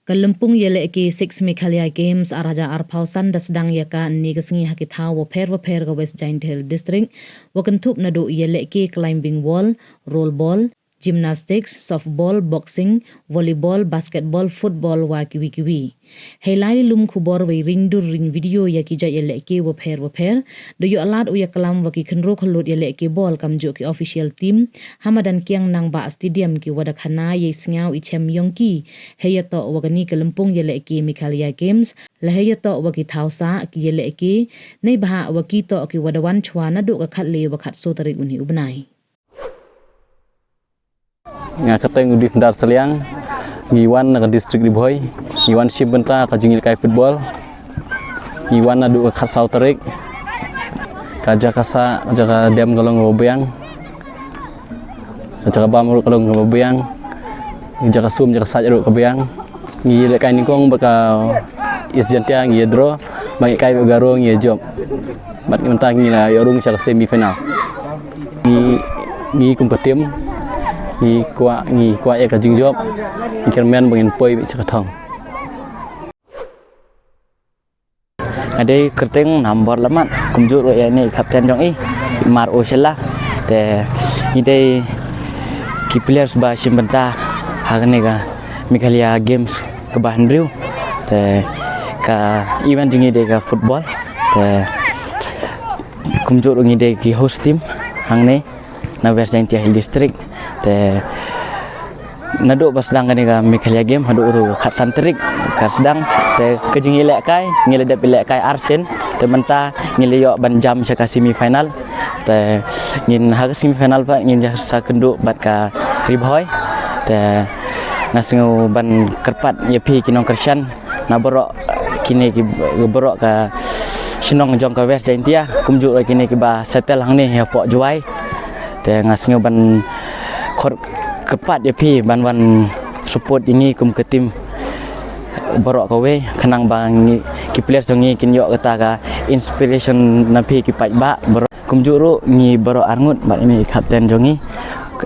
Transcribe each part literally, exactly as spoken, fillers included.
Ka lympung ïalehke Six Meghalaya Games ar hajar arphew san da sdang ïa kane ka sngi ha ki thaw bapher bapher ka West Jaintia Hills District, wa kynthup naduh ïalehke climbing wall, roll ball, gymnastics, softball, boxing, volleyball, basketball, football wa kiwi kiwi. Hei lai lum khubor wei ring dur ring video ïa ki jait ïalehke bapher bapher, da ïoh lad u ïaklam wa ki khynroo khyllood ïalehke ball kamjooh ki official team ha madan Kiang Nangbah Stadium, ki wa da khana ïa i sñiaw i chem yong ki hei ïatoh wa kani ka lympung ïalehke Meghalaya Games, la hei ïatoh wa ki thaw sah ki ïalehke, neibhah wa ki toh ki wa da wan chwa naduh ka khatle wa khatsoo tarik une u bnai. Nga kyrteng u Dipndar Saliang, ngi wan na ka district Ri Bhoi, ngi wan shim bynta ka jingïalehkai football, ngi wan naduh ka khatsaw tarik, ka jaka sah, ka jaka dem ka long kaba biang, ka jaka bam ruh ka long kaba biang, ka jaka sum, jaka sait ruh ka biang. Ngi ïalehkai nyngkong bad ka East Jaintia, ngi ïa draw, bad ngi kai bad Garo, ngi ïa jop. Bad mynta ngi la ïoh rung sha ka semi final. Ngi, ngi kum ka team, ngi kwah, ngi kwah ïa ka jingjop, ngi kyrmen ba ngin poi beit sha ka thong. Nga dei kyrteng Nambor Lamat, kumjuh ruh ïa ine i captain jong i, Mar O Shella. Te ngi dei ki players ba shim bynta ha kane ka Meghalaya Games kaba hynriew. Te ka event jong ngi dei ka football. Te kumjuh ruh ngi dei ki host team hangne na West Jaintia Hills District. Te naduh ba sdang kane ka Meghalaya Game haduh tu khatsan tarik ka sdang. Te ka jingïalehkai ngi la dep ïalehkai arsien. Te mynta ngi la ïoh ban jam sha ka semi final. Te ngin ha ka semi final pat ngin ïa sa kynduh bad ka Ri Bhoi. Te nga sngew ban kyrpad ïa phi ki nongkyrshan na baroh kine ki, baroh ka shnong jong ka West Jaintia, kumjuh ruh kine kiba settle hangne hapoh Jowai. Te nga sngew ban khot kyrpad ïa phi ban wan support ïa ngi kum ka team baroh kawei, khnang ba ngi, ki players jong ngi kin ïoh kata ka inspiration na phi ki paidbah baroh. Kumjuh ruh ngi baroh arngut bad ine i captain jong ngi,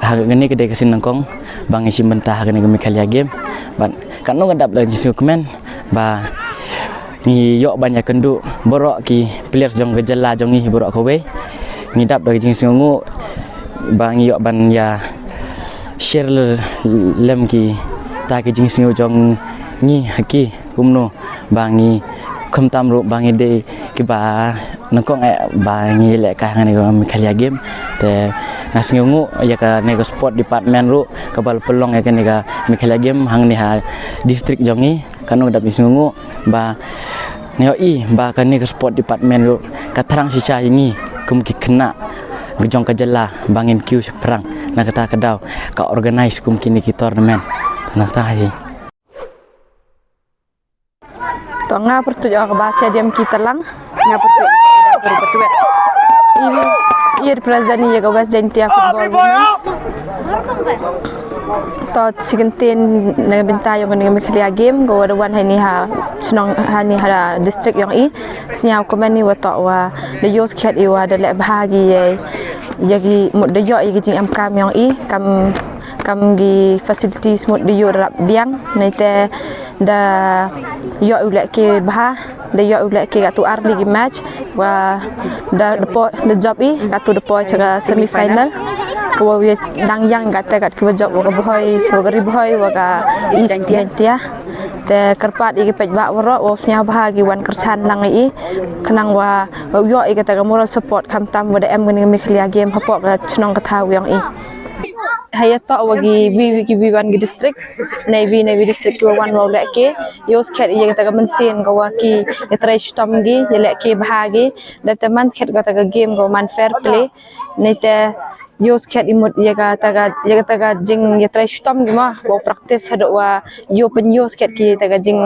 ha kane ka dei ka sien nyngkong ba ngi shim bynta ha kane ka Meghalaya Game. Bad katno ka dap la jingsngewkmen ba ngi ïoh ban ïakynduh baroh ki players jong ka jylla jong ngi baroh kawei. Ngi dap da ka jingsngewnguh ba ngi ïoh ban ïa share lem kita ki jingsngew jong ngi ha ki, kumno ba ngi khamtam ruh ba ngi dei kiba nyngkong eh ba ngi lehkai hangne ka Meghalaya Game. Te nga sngewnguh ïa kane ka sport department ruh kaba la pynlong ïa kane ka Meghalaya Game hangne ha district jong ngi. Katno ka dap jingsngewnguh ba nga ïohi ba kane ka sport department ruh ka thrang shisha ïa ngi kum ki khynnah ka jong ka jylla ba ngin kiew shaphrang na kata ka daw ka organize kum kine ki tournament. Na kata hi. To nga pyrtuit ïa ka ba Stadium ki Talang. Nga pyrtuit ïa ka ba Stadium ki Talang. I, i represent ïa ka West Jaintia Football Women's. To chi kyntien na bynta ïa ka Meghalaya Game ka wa da wan hangne ha shnong, hangne ha district jong i. Sñiaw kumne i wa toh wa da ïoh skhet i wa da leh bha ki ïa, ïa ki mut da ïoh ïa ki jingïakam jong i kam, kam ki facilities mut da ïoh rap biang. Nai te da ïoh u lehke bha, da ïoh u lehke katto arli ki match, wa da, da poi, da jop i katto da poi sha ka semi final. Ka wa ïa dang ïang kata kat ki wa jop wa ka Bhoi, wa ka Ri Bhoi, wa ka East Jaintia. Te kyrpad ïa ki paidbah waroh wa sñiaw bha ki wan kyrshan lang ïa i, khnang wa, wa ïoh ïa kata ka moral support khamtam wa da em kane ka Meghalaya Game hapoh ka chnong ka thaw jong i. Ha ïa toh wa ki wi, wi ki wi wan ki district, nei wi, nei wi district ki wa wan wa u lehke, ïoh skhet ïa kata ka mynsiem ka wa ki ïa trei shitom ki, ïa lehke bha ki, da te man skhet kata ka game ka wa man fair play, nei te ïoh skhet i mut ïa kata ka, ïa kata ka jing ïa trei shitom ki ma, wa practice haduh wa ïoh pynïoh skhet ki ïa kata ka jing,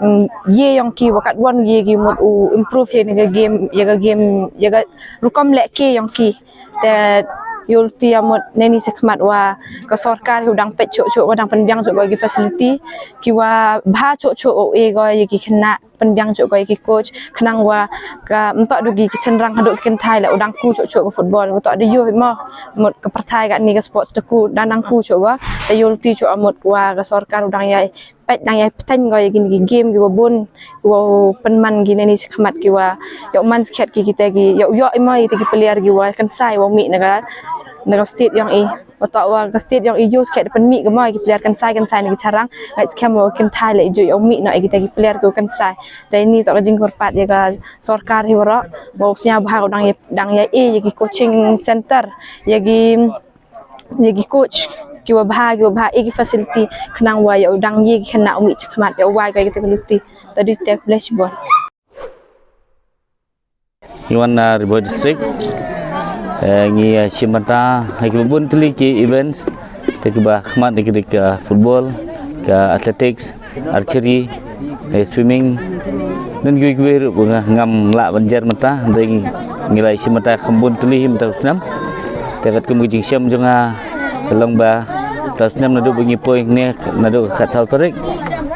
mm, ïa yong ki wa kat wan ïa ki mut u improve ïa kane ka game, ïa ka game, ïa ka rukom lehke yong ki. Te ïoh ti ïa mut neini sha khmat wa ka sorkar u dang peit chuh chuh, u dang pynbiang chuh ki facility ki wa bha chuh chuh u e ko ïa ki khynnah. pynbiang shuh ko ïa ki coach khnang wa ka mynta du ki ki shynrang haduh ki kynthai la u dang ku shuh shuh ka football, wa to da ïoh mo mut ka pyrthai kane ka sports da ku dang dang ku shuh ko. Da ïoh lynti shuh mut wa ka sorkar u dang ïai peit dang ïai pyntheng ko ïa kine ki game kiwa bun, kiwa pynman kine ni shakhmat kiwa ïoh man skhet ki kita ki ïoh ïoh imo ïa kita ki player kiwa kynsai wa mih na ka na ka state yong i. Wa to wa ka state yong i ju skhet pynmih ka mo ïa ki player kynsai kynsai na ki charang. Ngai skhem wa kynthai la i ju ïoh mih no ïa kita ki player kiwa kynsai. Dei ni to ka jingkyrpad ïa ka sorkar hi waroh wa u sñiaw bha u dang ïa dang ïa e ïa ki coaching center ïa ki ïa ki coach kiwa bha kiwa bha ïa ki facility khnang wa ïa u dang ïa ki khynnah u mih shakhmat ïa u wai ka ïa kita ki luti. Ta dei te khublei shibun. Ngi wan na Ri Bhoi District. Eh, ngi, eh, shim bynta ha kiba bun tylli ki events. Te kiba khmat na ki dei ka football, ka athletics, archery, eh, swimming. Don kiwei kiwei ruh ba nga ngam lah ban jer mynta, hynrei ngi la shim mynta kham bun tylli hi mynta u snem. Te katkum ka jingshem jong nga ka long ba mynta u snem naduh ba ngi poi hangne naduh ka khatsaw tarik,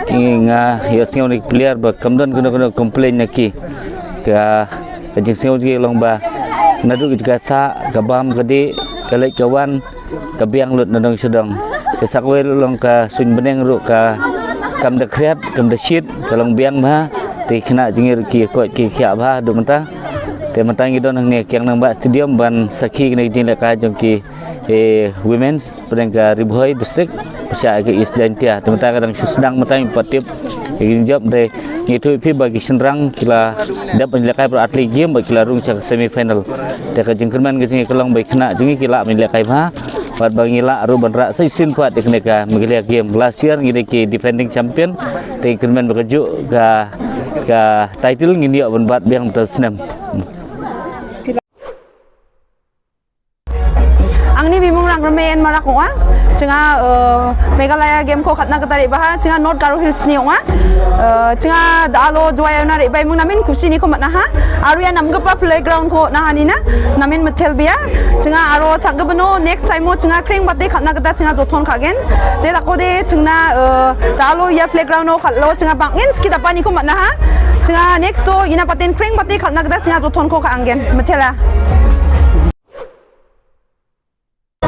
ki nga ïohsngew na ki player ba kam don kano kano complain na ki. Ka ka jingsngew jong ki ka long ba naduh ka jaka sah, ka bam ka dih, ka leit ka wan, ka biang lut na dong sha dong. Te sa kawei ruh long ka suiñ bneng ruh ka kam da khriat, kam da shit, ka long biang bha. Te ki khynnah jong ngi ruh ki koit ki khiah bha haduh mynta. Te mynta ngi don hangne Kiang Nangbah Stadium ban sakhi kane ka jinglehkai jong ki, eh, women's pdeng ka Ri Bhoi District, pyrshah ka East Jaintia. Te mynta ka dang shu sdang mynta ngi pat tip ïa ki jingjop, hynrei ngi ïathuh ïa phi ba ki shynrang ki la dep ban lehkai baroh ar tylli ki game bad ki la rung sha ka semi final. Te ka jingkyrmen ka jong ngi ka long ba ki khynnah jong ngi ki lah ban lehkai bha bad ba ngi lah ruh ban rah sa shisien pat ïa kane ka Meghalaya Game. Last year ngi dei ki defending champion, te ngi kyrmen ba kajuh ka, ka title ngin ïoh ban bat biang mynta u snem. Angni bimung Rangrymei N Marak u ong. Jnga, eh, Meghalaya Game ko khatna ka tarik baha, jnga North Garo Hills ni u ong. Eh, jnga da alo Jowai na ri bai mung namin khushi ni ko matna ha. Aru ïa nam gapa playground ko na hani na, namin metel bia. Jnga aro chak gabano next time mo jnga kring bate khatna kata jnga jothon khagen. Je tako de jnga, eh, da alo ïa playground no khatlo jnga bangin ski dapa ni ko matna ha. Jnga next to ina paten kring bate khatna kata jnga jothon ko kha anggen. Metela.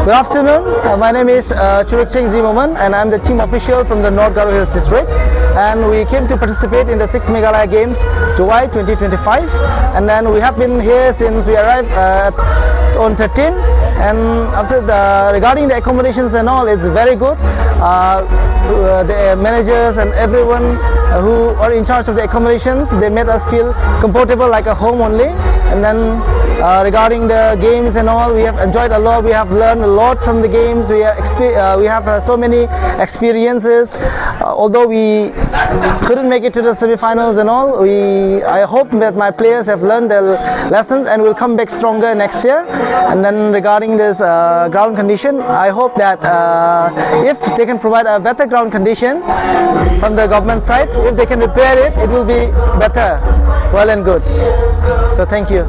Good afternoon. Uh, my name is, uh, Churuk Cheng Zimoman, and I'm the team official from the North Garo Hills District. And we came to participate in the sixth Meghalaya Games, Jowai twenty twenty-five. And then we have been here since we arrived, uh, on thirteen. And after the, regarding the accommodations and all, it's very good. Uh, uh, the managers and everyone, uh, who are in charge of the accommodations, they made us feel comfortable like a home only. And then, uh, regarding the games and all, we have enjoyed a lot. We have learned a lot from the games. We have expe- uh, we have, uh, so many experiences. Uh, although we couldn't make it to the semifinals and all, we I hope that my players have learned their lessons and will come back stronger next year. And then regarding this, uh, ground condition, I hope that, uh, if they can provide a better ground condition from the government side, if they can repair it, it will be better. Well and good. So thank you.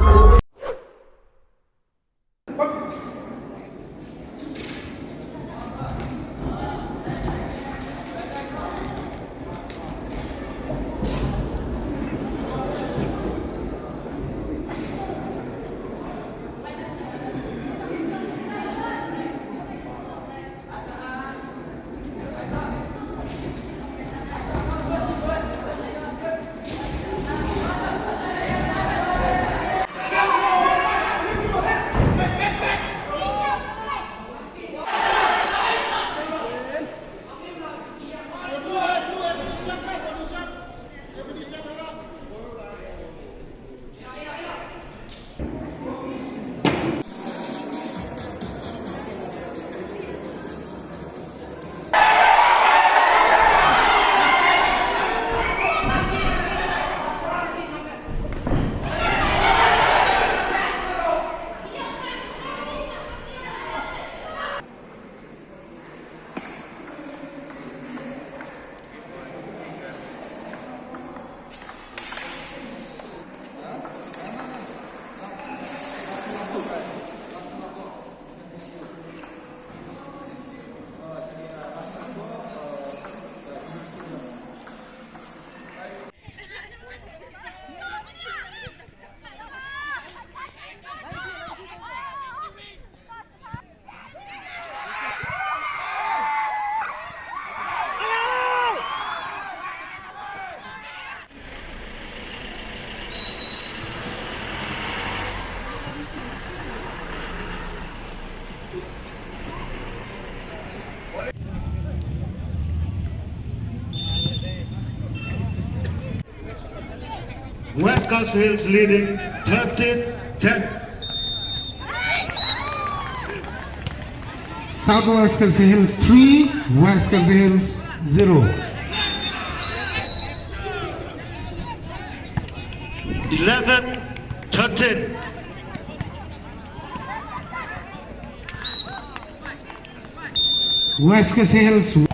West Khasi Hills leading thirteen ten. South West Khasi Hills three, West Khasi Hills zero. Eleven thirteen. West Khasi Hills.